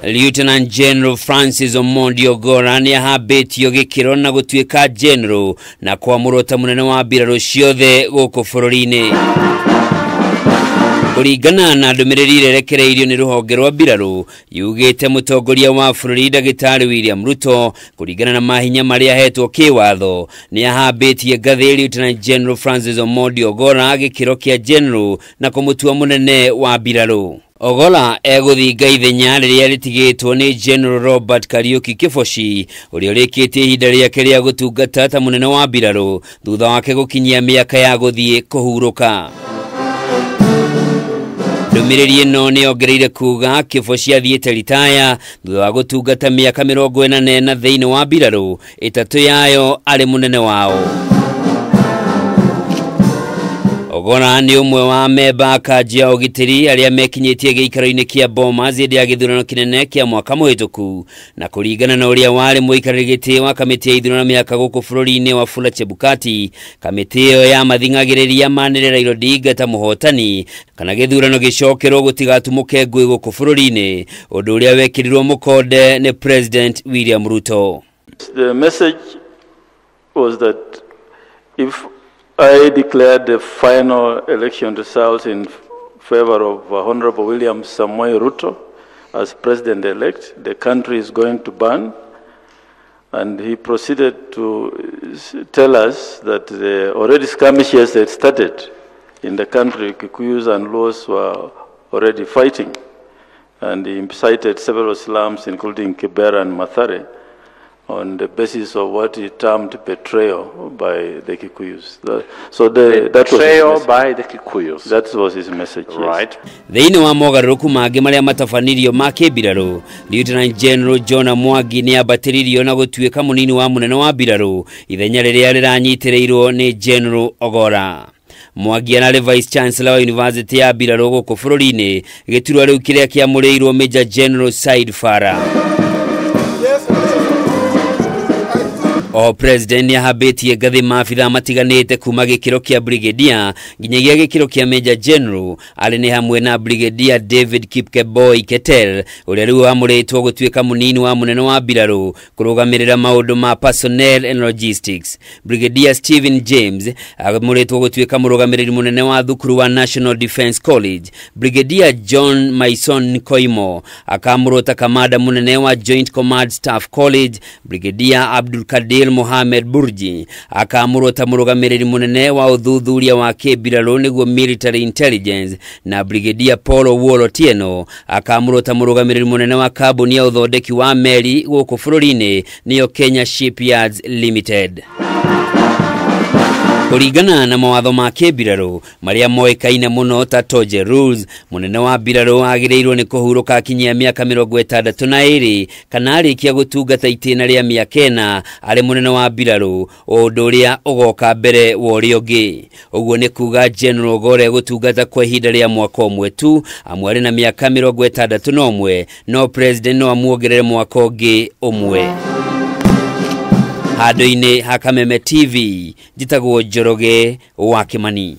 Lieutenant General Francis Omondi Ogolla nĩ ahambĩtio gĩkĩro na gũtuĩka general na kwamũrwo ta mũnene wa mbirarũ ciothe gũkũ bũrũri-inĩ. Kũringana na ndũmĩrĩri ĩrĩa ĩrekereirio nĩ rũhonge rwa mbirarũ yugĩte mũtongoria wa bũrũri ndagĩtarĩ William Ruto kũringana na mahinya marĩa ahetwo kĩwatho nĩ ahambĩtie ngathĩ Lieutenant General Francis Omondi Ogolla gĩkĩro kĩa general na kũmũtua mũnene wa mbirarũ. Ogolla egũthinga ithenya rĩrĩa rĩtigĩtwo nĩ General Robert Kariuki Kibochi ũrĩa ũrĩkĩtie ihinda rĩake rĩa gũtungata ta mũnene wa mbirarũ thutha wake gũkinyia mĩaka ya gũthiĩ kũhurũka. Ndũmĩrĩri ĩno nĩ yongereire kuga Kibochi athiĩte ritaya thutha wa gũtungata mĩaka 44 thĩinĩ wa mbirarũ, 3 yayo arĩ mũnene wao. Ogolla nĩ ũmwe wa memba a kanjũ ya ũgitĩri arĩa mekinyĩtie gĩikaro-inĩ kĩa Bomas hĩndĩ ya gĩthurano kĩnene kĩa mwaka mũhĩtũku, na kũringana na ũrĩa warĩ mũikarĩri gĩtĩ wa kamĩtĩ ya ithurano mĩaka gũkũ bũrũri-inĩ Wafula Chebukati, kamĩtĩ ĩyo yamathing'agĩrĩria manĩrĩre Raila Odinga ta mũhotani kana gĩthurano gĩcokerwo gũtigatumũke ngũĩ gũkũ bũrũri-inĩ, ũndũ ũrĩa wekĩrirwo mũkonde nĩ President William Ruto. The message was that if I declared the final election results in favor of Honorable William Samoei Ruto as president-elect, the country is going to burn. And he proceeded to tell us that the already skirmishes had started in the country. Kikuyus and Luos were already fighting. And he cited several slums, including Kibera and Mathare, on the basis of what he termed betrayal by the Kikuyus. Betrayal by the Kikuyus. That was his message. Yes. Right. Thĩinĩ wa mogarũrũku mangĩ marĩa matabanirio ma kĩmbirarũ, Lieutenant General John Mwangi nĩ ambatĩririo na gũtuĩka mũnini wa mũnene wa mbirarũ ithenya rĩrĩa rĩranyitĩrĩirwo nĩ General Ogolla. Mwangi ararĩ Vice Chancellor wa University ya mbirarũ gũkũ bũrũri-inĩ, gĩturwa rĩu kĩrĩa kĩamũrĩirwo Major General Said Farah. O President nĩ ahambĩtie ngathĩ maabithaa matiganĩte kuma gĩkĩro kĩa Brigadier nginyagia gĩkĩro kĩa Major General, arĩ nĩ hamwe na Brigadier David Kipkemboi Keter ũrĩa rĩu wamũrĩtwo gũtuĩka mũnini wa mũnene wa mbirarũ kũrũgamĩrĩra maũndũ ma personnel and logistics. Brigadier Stephen James amũrĩtwo gũtuĩka mũrũgamĩrĩri mũnene wa thukuru wa National Defence College. Brigadier John Mason Koimo akamũrwo ta kamanda mũnene wa Joint Command Staff College. Brigadier Abdul Kadir Mohamed Burji akamũrwo ta mũrũgamĩrĩri mũnene wa ũthuthuria wa kĩmbirarũ nĩguo Military Intelligence, na Brigadier Paul Owuor Otieno akamũrwo ta mũrũgamĩrĩri mũnene wa kambuni ya ũthondeki wa meri gũkũ bũrũri-inĩ nĩyo Kenya Shipyards Limited. Kũringana na mawatho ma kĩmbirarũ marĩa moĩkaine mũno ta Toje Rules, mũnene wa mbirarũ agĩrĩirwo nĩ kũhurũka akinyia mĩaka 62 kana arĩkia gũtungata itĩna rĩa mĩaka 4 arĩ mũnene wa mbirarũ, ũndũ ũrĩa ũgoka mbere wa ũrĩa ũngĩ. Ũguo nĩ kuga General Ogolla gũtungata kwa ihinda rĩa mwaka ũmwe tu, amu arĩ na mĩaka 61, no President no amuongerere mwaka ũngĩ ũmwe. Handũ-inĩ ha Kameme TV, njĩtagwo Njoroge wa Kĩmani.